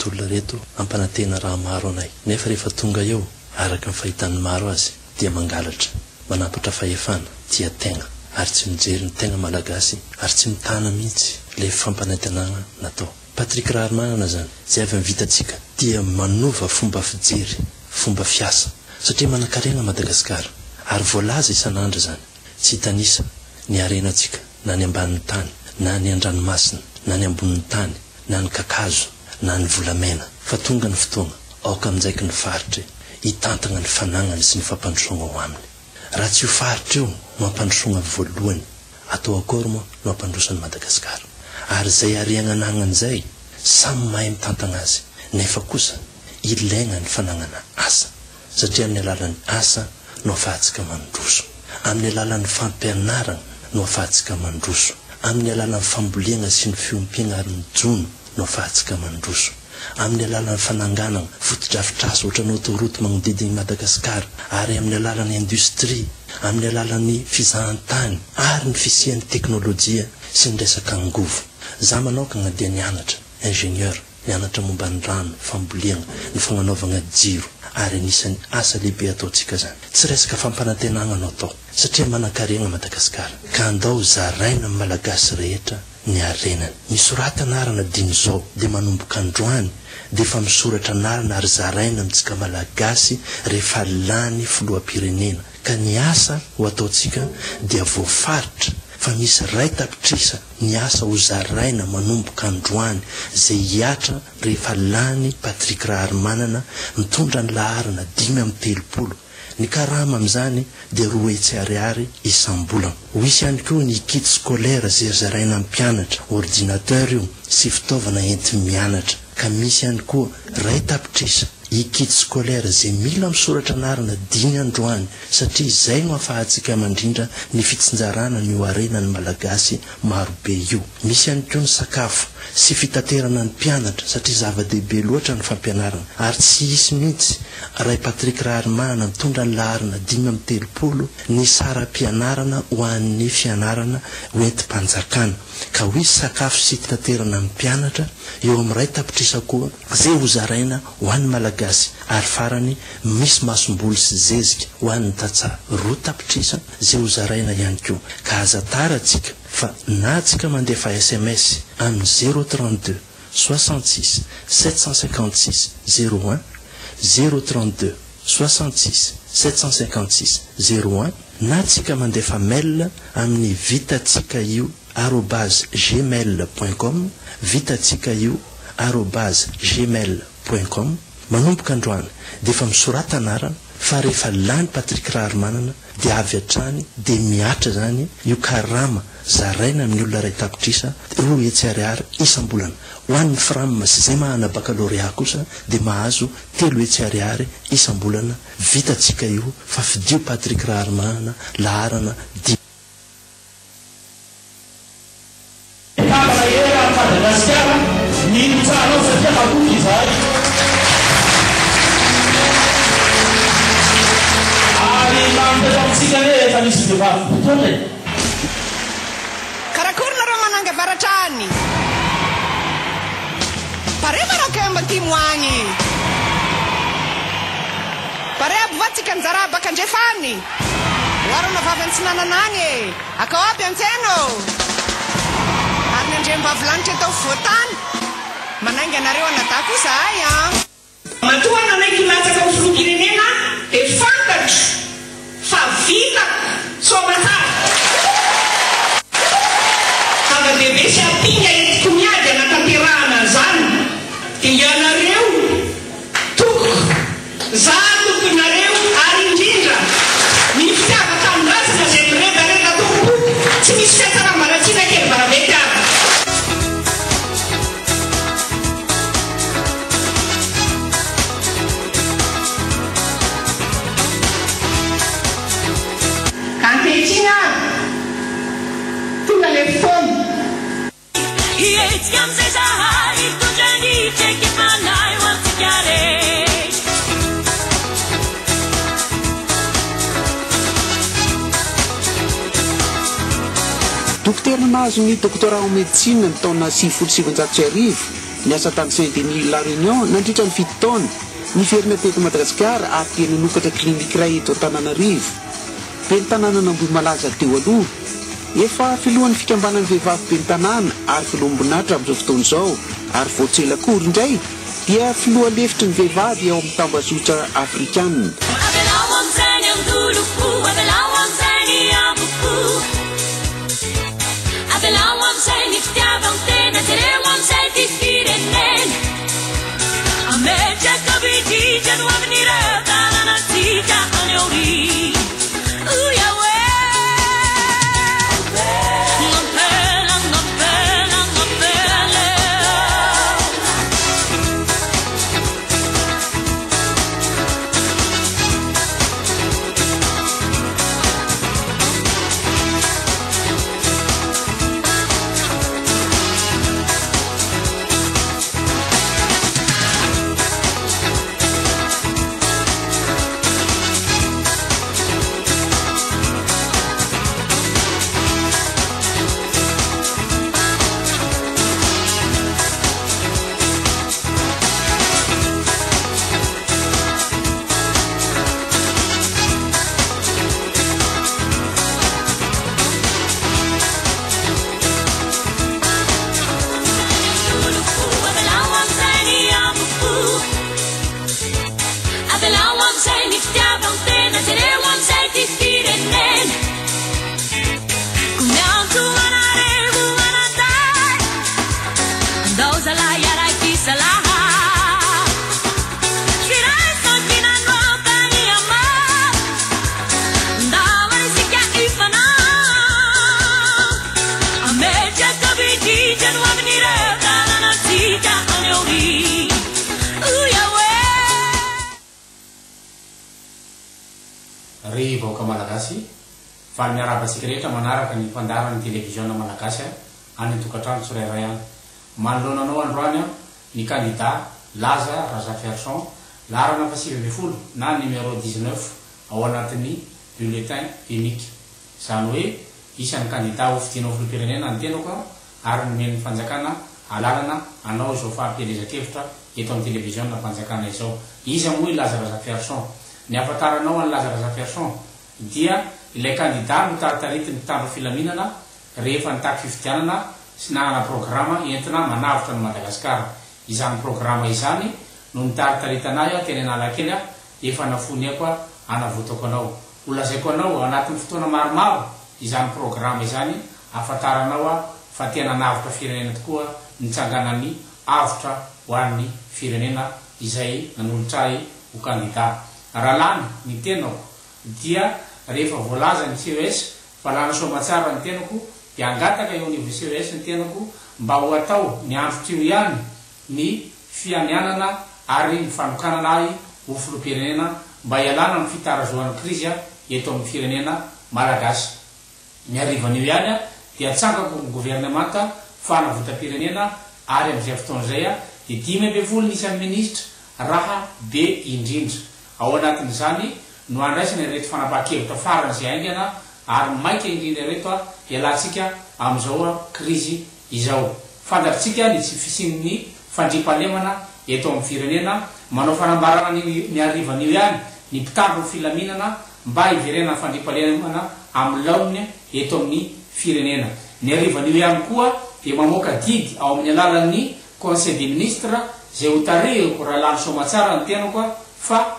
reto olona reto hampanantena raha maro anay. Nefa rehefa tonga eo, araka ny fahitan'ny maro azy, dia mangalatra, manampatra fahefana, tia tegna, ary tsy mijery ny tegna Malagasy ary tsy mitana mihitsy le fampanantenagna natao. Patrick Raharimanana zany, zay avy amin'ny Vitatsika, dia manova fomba fijery, fomba fiasa, satria manankarena Madagasikara, ary voalaza isan'andro izany. Tsy hitanisa ny harenantsika na ny ambanin'ny tany, na ny an-dranomasina, na ny ambonin'ny tany, na ny kakazo, na ny volamena. Fa tonga ny fotoagna, aoka aminjaiky ny faritry hitantagna ny fanagnany sy ny fampandrosoagna ao aminy. Raha tsy io faritra io no hampandrosoagna voalohany, atao akory moa no hampandroso an'i Madagasikara? Ary izay hareagna anagnany izay, samy mahay mitantagna azy, nefa kosa ilaigna ny fanagnana asa. Satria amin'ny alalan'ny asa no afahantsika mandroso. Amin'ny alalan'ny fampianarana no afahantsika mandroso. Amin'ny alalan'ny fambolena sy ny fiompiana ary ny jono no afahantsika mandroso. Amin'ny alalan'ny fananganana fotodrafitrasa ohatran'ny autoroute magnodidina an'i Madagasikara ary amin'ny alalan'ny industrie, amin'ny alalan'ny fizahantany ary ny fisian'ny teknolojia sy ny resaka angovo. Za manokana dia nianatra ingénieur. Nianatra momba ny rano, fambolena, ny fagnanaovagna jiro ary anisan'ny asa lehibe ataontsika zany. Tsy resaka fampanantenagna no atao satria manankarena Madagasikara ka andao zaraina amin'ny Malagasy rehetra ny harenany. Misorata anarana dimy zao dia manomboka androany dia efa misoratra anarana ary zaraina amintsika Malagasy rehefa lany filoham-pirenena ka ny asa ho ataontsika dia voafaritra fa misy ray tapitrisa ny asa ho zaraina manomboka androany izay hihatra rehefa lany Patrick Raharimanana mitondra ny laharana 35. Ny karama amin'izany dia 200 ariary isam-bolana. Ho hisy ihany koa ny kit scolaire izay hozaraina amin'ny mpianatra, ordinateur io sy fitaovana enti-mianatra ka misy ihany koa 1 tapitrisa i kit scolaire izay mila misoratra anarana dimy androany satria izay no afahantsika mandrindra ny fitsinjarana ny harenan'ny Malagasy marobe io. Misy ihany koa ny sakafo sy fitaterana ny mpianatra satria zava-dehibe loatra ny fampianarana ary tsy hisy mihitsy Ray Patrick Raharimanana mitondra ny laharana 35 ny saram-pianarana ho an'ny fianarana hoentim-panjakana ka ho hisy sakafo sy fitaterana ny mpianatra eo amin'ny 1 tapitrisa koa izay hozaraina ho an'ny Malagasy ary farany misy masomboly sy zezika ho an'ny tantsaha 2 tapitrisa izay hozaraina ihany koa ka aza tara tsika fa na tsika mandefa sms amin'ny 032 66 756 01, 032 66 756 01, na tsika mandefa mail amin'ny vitatsika io arobase gmail point com, vitatsika io arobase gmail point com. Manomboka androany dia efa misorata anarana fa rehefa lany Patrick Raharimanana dia avy hatrany dia mihatra izany io karama zaraina amin'ny olona 1 tapitrisa 200 ariary isam-bolana. Ho an'ny Fram sy izay mahana baccalauréat kosa dia mahazo 300 ariary isam-bolana. Vitatsika io fa fidio Patrick Raharimanana laharana 5. Mpikambana eran'i Madagasikara ny hitsaranao satria matoky izahay. Ary tany teto amintsika anie efa nisy vehivavy mpitondra e. Karakory nareo manangy avaratra any? Pare marakemba antimo agny. Pare aby va tsika anjara baka andrefa any? Oharana vavy antsinanana agny e! Akao aby antsena ô! Ary ny andriambavilanitra eto afovoantany? Manainga anareo anadahy koa zahay an! Matoa nanaiky hilatsaka ho filoham-pirenena aho dia fantatro fa vitako soamatsara. Zava-dehibe sy ampinga entiko miady hanatanterahana an'izany dia ianareo tompoko. Za tomponareo ary indrindra ny fitiavan-tanindrazana izay miredareda tompoko tsy misy fiatsaram-balatsiana kely varavety ary. Ka ankehitriny ary tonga le fotoana. Hihetsika amin'izay zahay hitondra ny traikefanay ho antsika rehetra. Dokotera nahazo ny doctorat en médecine ny taona 1990. Niasa tany Saint Denis La Réunion nandritra ny fito taona. Niverina teto Madagasikara ary dia nanokatra clinique iray eto Antananarivo. Ben'ny tanànan'Ambohimalaza teo aloha. Efa filohan'ny fikambanan'ny vehivavy ben'ny tanàna ary filoham-boninahitra amin'izao fotoana izao ary vao tsy ela akory indray dia filoha lefitry ny vehivavy ao amin'ny tambazotra afrikanina. Avelao amin'izay ny andolofo, avelao amin'izay ny ambofo. Avelao amin'izay ny fitiavan-tena, jereo amin'izay ty firenena. Ametraka biditra no amin'ireo tanànantsika any aoriana. Avelao amin'izay ny fitiavan-tena, jereo amin'izay ty firenena. Ko miantso anareo anadahy, andao zalahy hiaraka hisalahy. Firaisankina no aoka hihamafy, ndao ary isika hifanampy. Ametraka biditra no amin'ireo tanànantsika any aoriana. Ry vahoaka Malagasy, faly miarahaba antsika rehetra manaraka ny fandaharan'ny televiziona Malagasy any an-tokantrano tsirairay any. Manoloana anao androany ny kandida Laza Razafiarison, laharana faha-19 na numéro 19 ao anatin'ny bulletin unique. Izany hoe isan'ny kandida ho fidiana ho filoham-pirenena ny tenako ary nomen'ny fanjakana alalana hanao izao fampielezan-kevitra eto amin'ny televiziona-mpanjakana izao. Iza moa i Laza Razafiarison? Ny ahafantaranao an'i Laza Razafiarison dia ilay kandida notaritaritin'ny mpitandro filaminana rehefa nitaky fifidianana sy nanana programa entina manavotra an'i Madagasikara. Izany programa izany no nitaritaritana ahy teny Analakely efa nafoiny aiko hanavotako anao. Ho lazaiko anao ao anatin'ny fotoana maromaro izany programa izany ahafantaranao fa tena hanavotra firenena tokoa ny tsanganan'ny avotra ho an'ny firenena izay nanolotra ahy ho kandida. Raha lany ny tenako dia rehefa voalaza ny CES fa lany soamatsara ny tenako dia hangataka eo anivon'ny CES ny tenako mba ho atao ny androtr'io ihany ny fianianana ary ny fanokanana ahy ho filoham-pirenena mba hialana amin'ny fitarazohan'ny krizy eto amin'ny firenena Malagasy. Ny harivan'io ihany dia atsangako ny governemanta fanavotam-pirenena ary amin'izay fotoana izay dia 15 ny isan'ny minisitra raha be indrindra. Ao anatin'izany no handraisana ireto fanapahan-kevitra faran'izay haingana ary maika indrindra ireto hialantsika amin'izao krizy izao. Fantatrtsika ny tsy fisian'ny fandriampahalemana eto amin'ny firenena, manao fanambarana ny ny harivan'io ihany ny mpitandro ny filaminana mba hiverenan'ny fandriampahalemana amin'ny laoniny eto amin'ny firenena. Ny harivan'io ihany koa dia mamoaka didy ao amin'ny alalan'ny Conseil des ministres izay hotarihiko raha lany soamatsara ny tenako fa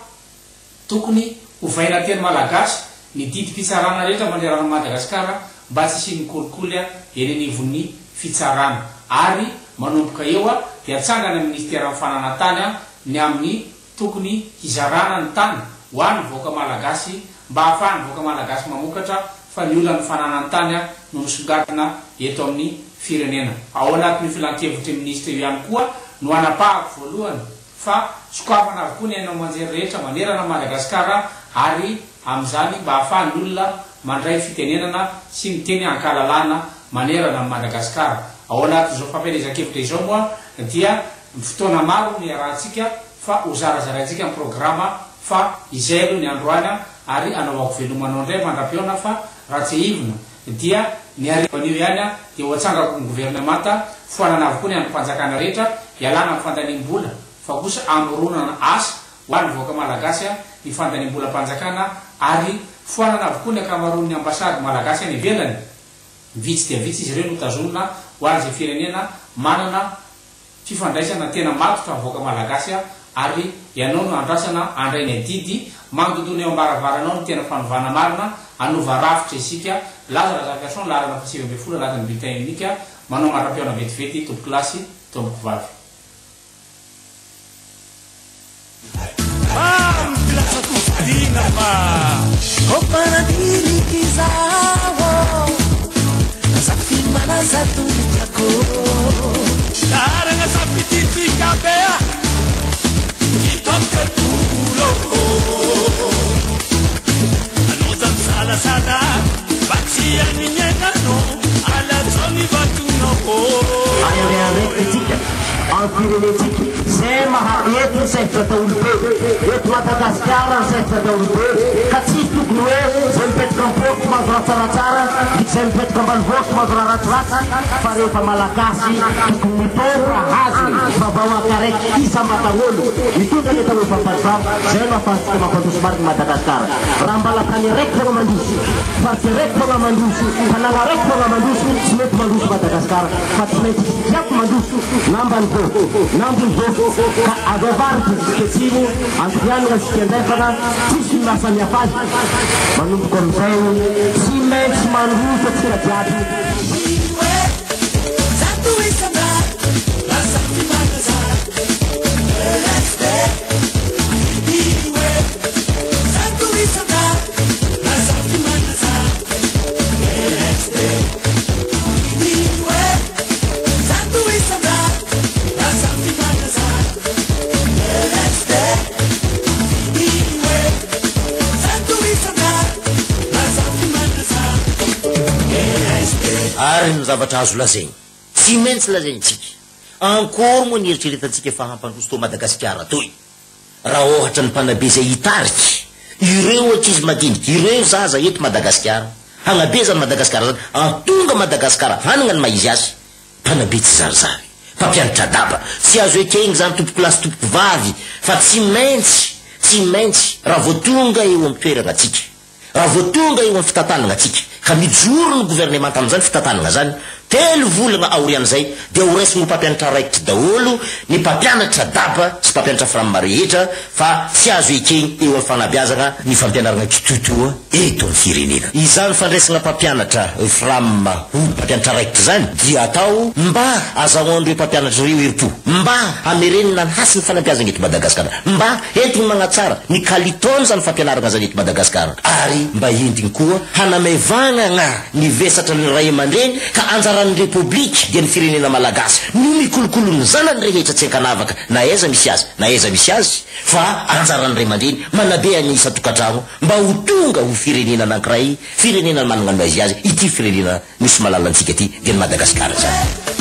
Tokony hovaina teny malagasy ny didim-pitsarana rehetra manerana an'i Madagasikara mba tsy hisian'ny kolikoly eny anivon'ny fitsarana. Ary manomboka eo dia atsangana ny minisiteran'ny fananan-tany ny amin'ny tokony hizarana ny tany ho an'ny vahoaka malagasy mba hahafahan'ny vahoaka malagasy mamokatra fa ny olan'ny fananan-tany no misongadina eto amin'ny firenena. Ao anatin'io filankevitry ny minisitra io ihany koa no hanapahako voalohany fa sokafana avokoa ny haino aman-jery rehetra manerana an'i Madagasikara ary amin'izany mba ahafahan'ny olona mandray fitenenana sy miteny ankahalalahana manerana an'i Madagasikara. Ao anatin'izao fampielezan-kevitra izao moa dia fotoana maro no iarahantsika fa ho zarazaraintsika ny programa fa izay aloha ny androany ary anaovako veloma anao indray mandra-pihaona fa raha tsiahivina dia ny harivan'io ihany dia ho atsangako ny governemanta, foanana avokoa ny andrim-panjakana rehetra, Ialana amin'ny fandaniam-bola fa kosa amoronana asa ho an'ny vahoaka malagasy ny fandaniam-bolam-panjakana ary foanana avokoa ny ankamaroan'ny ambasady malagasy any ivelany. Vitsy dia vitsy izy ireo no tazonina ho an'izay firenena manana fifandraisana tena matotra amin'ny vahoaka malagasy ary ianao no andrasana handray ny adidy mandondona eo ambaravaranao ny tena fanovana marina hanova rafitra isika Laza Razafiarison laharana faha 19 anatin'ny bulletin unique manao mandra-pihaona vetivety tompokolahy sy tompokovavy. Maro ny mpilatsa-kofidina fa. Laharana safidiantsika be a! 37. Anao za misalasala fa tsy haninenanao, alatsao ny vatonao. Ary antsika, amin'ny firenentsika, izay maha eto ny sefitra daholobe, eto Madagasikara ny sefitra daholobe, ka tsy tokony hoe izay mipetraka am-paosy mahazo raha tsaratsara, izay mipetraka ambanivohitra mahazo raha ratsiratsy, fa rehefa Malagasy tokony mitondra hazony fa vahoaka araiky isam-batan'olo mitondra ny atao hoe fampandrosoana, izay no ahafahantsika mampandroso marina Madagasikara. Raha mbala tany araiky fogna mandroso, faritra araiky fogna mandroso, tanàna araiky fogna mandroso, tsy mety mandroso Madagasikara fa tsy maintsy isika jiaby mandroso na ambanivohitra na ambonivohitra ka avy avaratra jusque atsimo, antignanana jusque andrefana, tsisy ny maha samihafa azy. Manomboka amizay tsy maintsy mandroso atsika jiaby. Ary ny zavatra azo lazaina, tsy maintsy lazaintsika, ankôry moa ny eritreretantsika fa hampandroso toa Madagasikara toy, raha ôhatra ny mpanabe izay hitarika ireo ankizy madinika, ireo zaza eto Madagasikara, hagnabe zany Madagasikara zany, hahatonga Madagasikara hanagna ny maha izy azy, mpanabe tsy zarizary, mpampianatra daba, tsy azo ekegny zany tompokolahy sy tompokovavy fa tsy maintsy, tsy maintsy, raha vao tonga eo amin'ny toeragna tsika, Raha vao tonga eo amin'ny fitantanana tsika, ka mijoro ny governemanta amin'izany fitantanana izany, telo volana aorian'izay dia ho raisiny ho mpampianatra raikitra daholo ny mpampianatra daba sy mpampianatra fram rehetra fa tsy azo ekeny eo amin'ny fanabeazana ny fampianarana kitoatoa eto amin'ny firenena. Izany fandraisana mpampianatra fram ho mpampianatra raikitra izany dia atao mba azahoan'ireo mpampianatra ireo herim-po, mba hamerenana ny hasin'ny fanabeazana eto Madagasikara, mba Entiny magnatsara ny kalitaon'izany fampianaragna zany eto Madagasikara ary mba entiny koa hanamaivagnagna ny vesatra ny ray aman-dreny ka anjaran'ny Repoblika dia ny firenena Malagasy no mikolokolo ny zanany rehetra tsy ankanavaka na aiza misy azy na aiza misy azy fa anjaran'ny ray aman-dreny manabe ny isan-tokantragno mba ho tonga ho firenena anankiray firenena managna ny maha izy azy ity firenena Nosy malalantsika ity dia ny Madagasikara izany.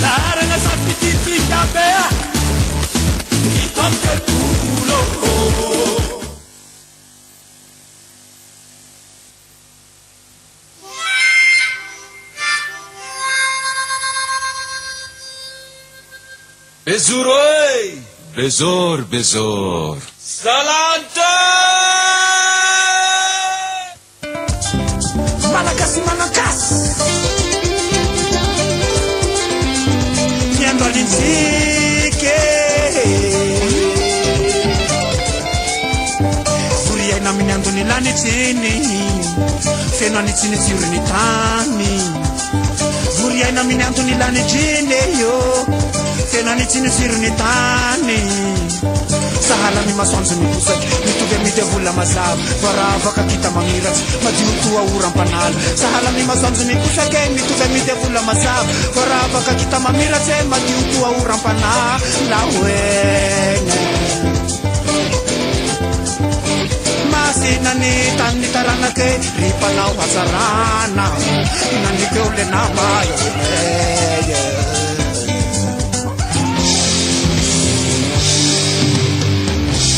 Laharana safidiantsika be a! 37. Bezoro e! Bezoro, bezoro. Salanitra! Malagasy manan-kasy. Miandro alintsika e. Vory aina amin'ny andon'ny lanitra eny. Feno anitsy ny tsiron'ny tany. Vory aina amin'ny andon'ny lanitra eny e, yo. Feno anitsy ny tsiron'ny tany. Sahala amin'ny masoandro miposaka, mitovy amin'ny devola mazava, voaravaka kita mamiratsy, madio toa oram-panala. Sahala amin'ny masoandro miposaka e, mitovy amin'ny devola mazava, voaravaka kita mamiratsy e, madio toa oram-panala hoeny e. Masina ny tanin'ny taranaka e, ry mpanao hatsarana, nanikeo le nama e.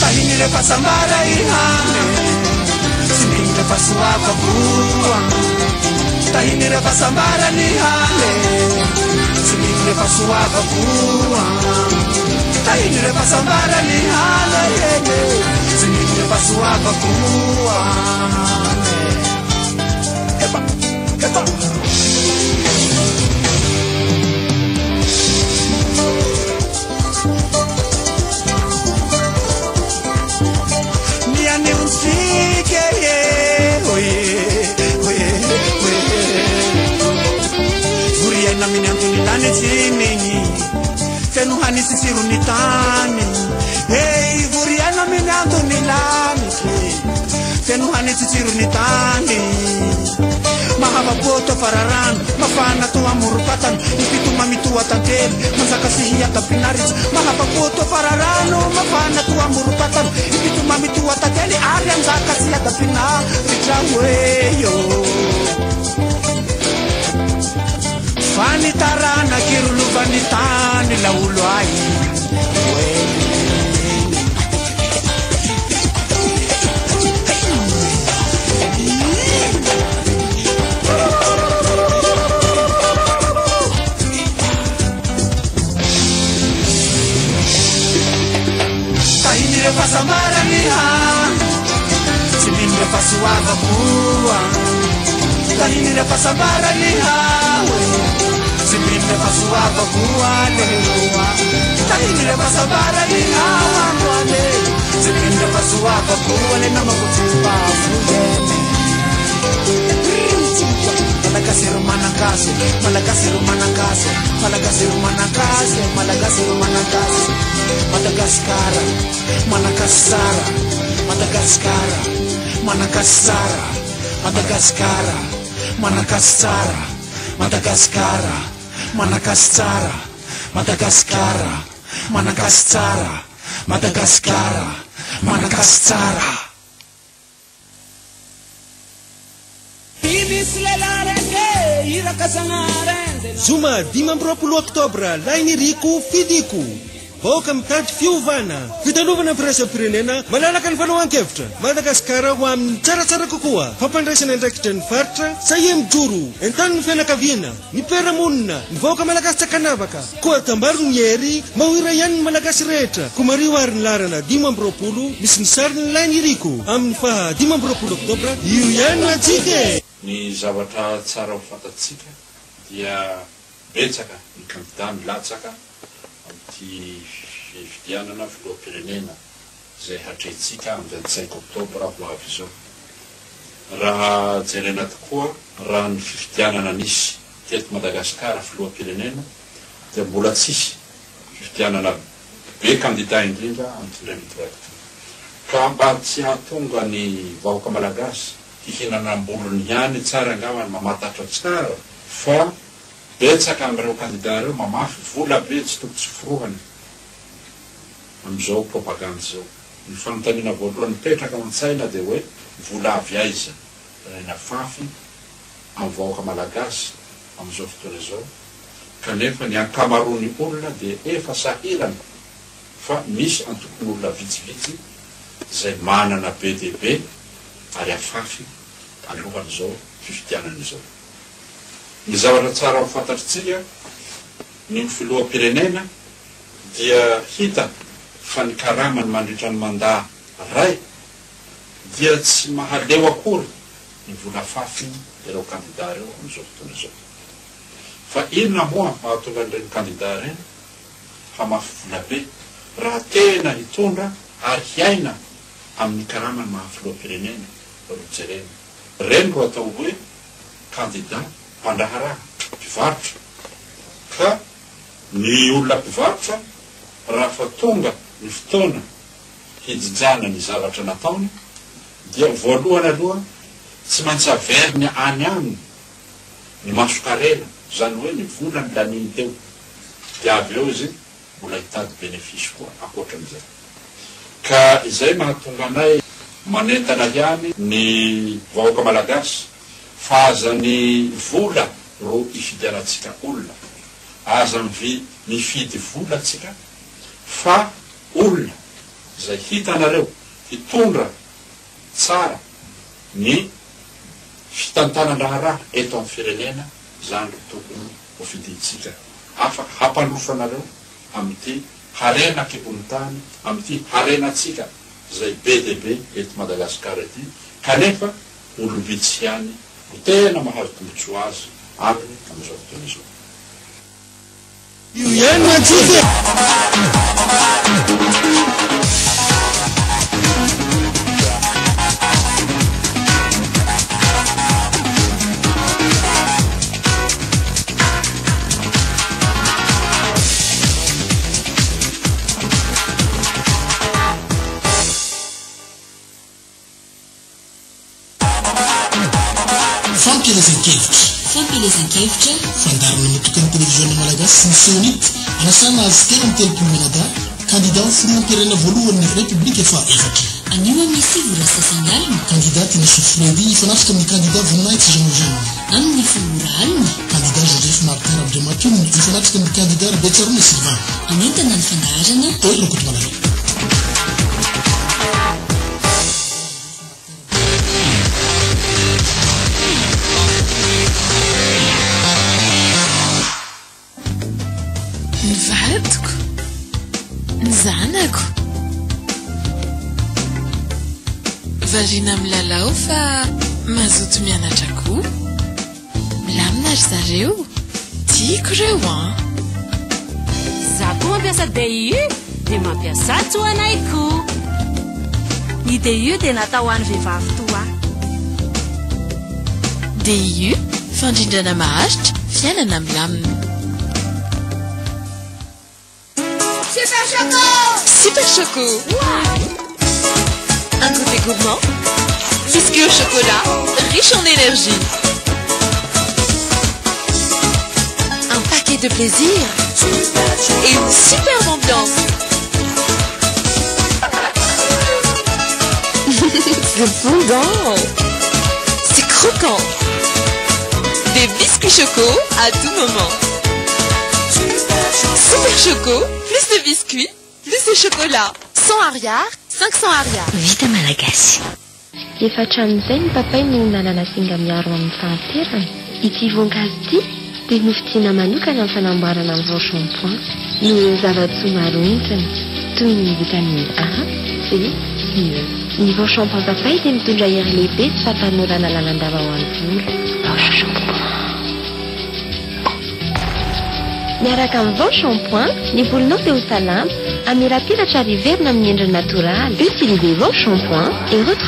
Tahin'ireo fahasambarana ihany, tsimbin'ireo fahasoavako. Tahin'ireo fahasambarana ihany, tsimbin'ireo fahasoavako. Tahin'ireo fahasambarana ihany, tsimbin'ireo fahasoavako. Epa, epa. Feno hanisy tsirony tany Hey, vory aina amin'ny antony lanitra Feno hanisy tsirony tany Mahavapoa toa fararano, mafana toa amorom-patana, ny fitomamy toa tantely, manjaka sy hiadam-pinaritra. Mahavapoa toa fararano, mafana toa amorom-patana, ny fitomamy toa tantely, ary hanjaka sy hiadam-pinaritra hoe io. Fa ny taranak'i ro lovan'ny tany laolo ahy hoe. Tahin'ireo fahasambarany ha, tsy mino ireo fahasoavako. Tahin'ireo fahasambarany ha, tsy mino ireo fahasoavako. Aleloa. Tahin'ireo fahasambarany ha, tsy mino ireo fahasoavako. Ale namako tsy mba Malagasy ro manan-kasy, Malagasy ro manan-kasy, Malagasy ro manan-kasy, Malagasy ro manan-kasy. Madagasikara, manan-kasy tsara, Madagasikara, manan-kasy tsara, Madagasikara, manan-kasy tsara, Madagasikara, manan-kasy tsara, Madagasikara, manan-kasy tsara, Madagasikara, manan-kasy tsara. Zoma 25 oktobra, Lahiniriko Fidiko. Vahoaka mitady fiovana, fitanovana ny firaisam-pirenena, malalaka ny fanohan-kevitra. Madagasikara ho amin'ny tsaratsara kokoa, fampandraisana andraikitra ny faritra, sahia mijoro, entano ny fianakaviana, ny mpiara-monina, ny vahoaka malagasy tsy ankanavaka. Koa atambaro ny hery mba ho iray ihany ny malagasy rehetra. Koa mariho ary ny laharana 25 misy ny sarin'i Lahiniriko amin'ny faha 25 oktobra io ihany no antsika e! Ny zavatra tsara ho fantatsika dia betsaka ny kandida milatsaka amin'ity fifidianana filoham-pirenena izay hatrehintsika amin'ny 25 oktobra ho avy izao. Raha jerena tokoa raha ny fifidianana nisy teto Madagasikara filoham-pirenena dia mbola tsisy fifidianana be kandida indrindra amin'ity indray mitoraka ity. Ka mba tsy hahatonga ny vahoaka malagasy hihinana am-bolony ihany tsara angamba ny mamantatra tsara fa betsaka amin'ireo kandida ireo mamafy vola be tsy toko tsy forohana amin'izao propagandy izao. Ny fanontaniana voalohany mipetraka ao an-tsaina dia hoe vola avy aiza ilay nafafy amin'ny vahoaka malagasy amin'izao fotoana izao kanefa ny ankamaroan'ny olona dia efa sahirana fa misy antokon'olona vitsivitsy izay manana be dia be ary afafy alohan'izao fifidianana izao. Ny zavatra tsara ho fantatritsika, ny ho filoham-pirenena dia hita fa ny karamany mandritra ny mandat ray dia tsy mahaleo akory ny vola afafiny ireo kandida ireo amin'izao fotoana izao. Fa inona moa mahatonga an'ireny kandida ireny hamafy vola be raha tena hitondra ary hiaina amin'ny karamany maha filoham-pirenena no jerena. Ireny no atao hoe kandida mpandraharaha, mpivarotra ka ny olona mpivarotra raha fa tonga ny fotoana. hijinjana ny zavatra nataony dia voalohany aloha tsy maintsy averiny any aminy ny masonkarena, izany hoe ny vola nolaniny teo, dia avy eo izy mbola hitady bénéfice koa ankoatran'izay. Ka izay mahatonga anay manentana ihany ny vahoaka malagasy fa aza ny vola ro ifidianantsika olona, aza mifidy vola tsika fa olona izay hitanareo hitondra tsara ny fitantanan-draharaha eto amin'ny firenena izany ro tokony ho fidintsika afaka hampandroso anareo amin'ity harena an-kibon'ny tany, amin'ity harenantsika izay be dia be eto Madagasikara ity kanefa olom-bitsy ihany no tena mahazo tombontsoa azy aminy amin'izao fotoana izao. Io ihany no antsika e! Fampielezan-kevitra. Fampielezan-kevitra. Fandaharana notokan'ny Televiziona Malagasy sy ny Seonit anasana azy 33 mianadahy, kandida ho filoham-pirenena voalohan'ny Repoblika faha-efatra. Anio amin'ny 9 ora sasany alina. Kandida Tinasoa Freddy hifanatrika amin'ny kandida Voninahitsy Jean Eugène. Amin'ny 10 ora alina. Kandida Joseph Martin Randriamampionona hifanatrika amin'ny kandida Rabetsaroana Sylvain. Hanentana ny fandaharana. Hery Rakotomalala. Ny vadiko, ny zanako. Variana milalao fa mazoto mianatra koa. Milamina ry zareo, tiako ireo an! Za koa mampiasa DIU dia mampiasa toa anay koa. Ny DIU dia natao ho an'ny vehivavy toa ahy. DIU, fandrindrana maharitra, fiainana milamina. Super Choco! Super Choco! Un goûter gourmand, biscuit au chocolat, riche en énergie. Un paquet de plaisir et une superbe ambiance. C'est fondant! C'est croquant! Des biscuits choco à tout moment. Super Choco, plus de biscuits, plus de chocolat. 100 ariary, 500 ariary. Vita malagasy. Efa hatramin'izay ny papay no nanana singa miaro amin'ny fahanterana. Ity voankazo ity dia nofidiana manokana amin'ny fanamboarana ny vao shampoing noho ireo zava-tsoa maro entiny, toy ny vitamine A, C sy E. Ny vao shampoing papay dia mitondra hery lehibe sy fahatanorana lalandava ho an'ny volo. Vao shampoing. Miaraka amin'ny vao shampoing, ny volonao dia ho salama, hamirapiratra ary hiverina amin'ny endriny natoraly. Utilisez vos shampoings et retrouvez.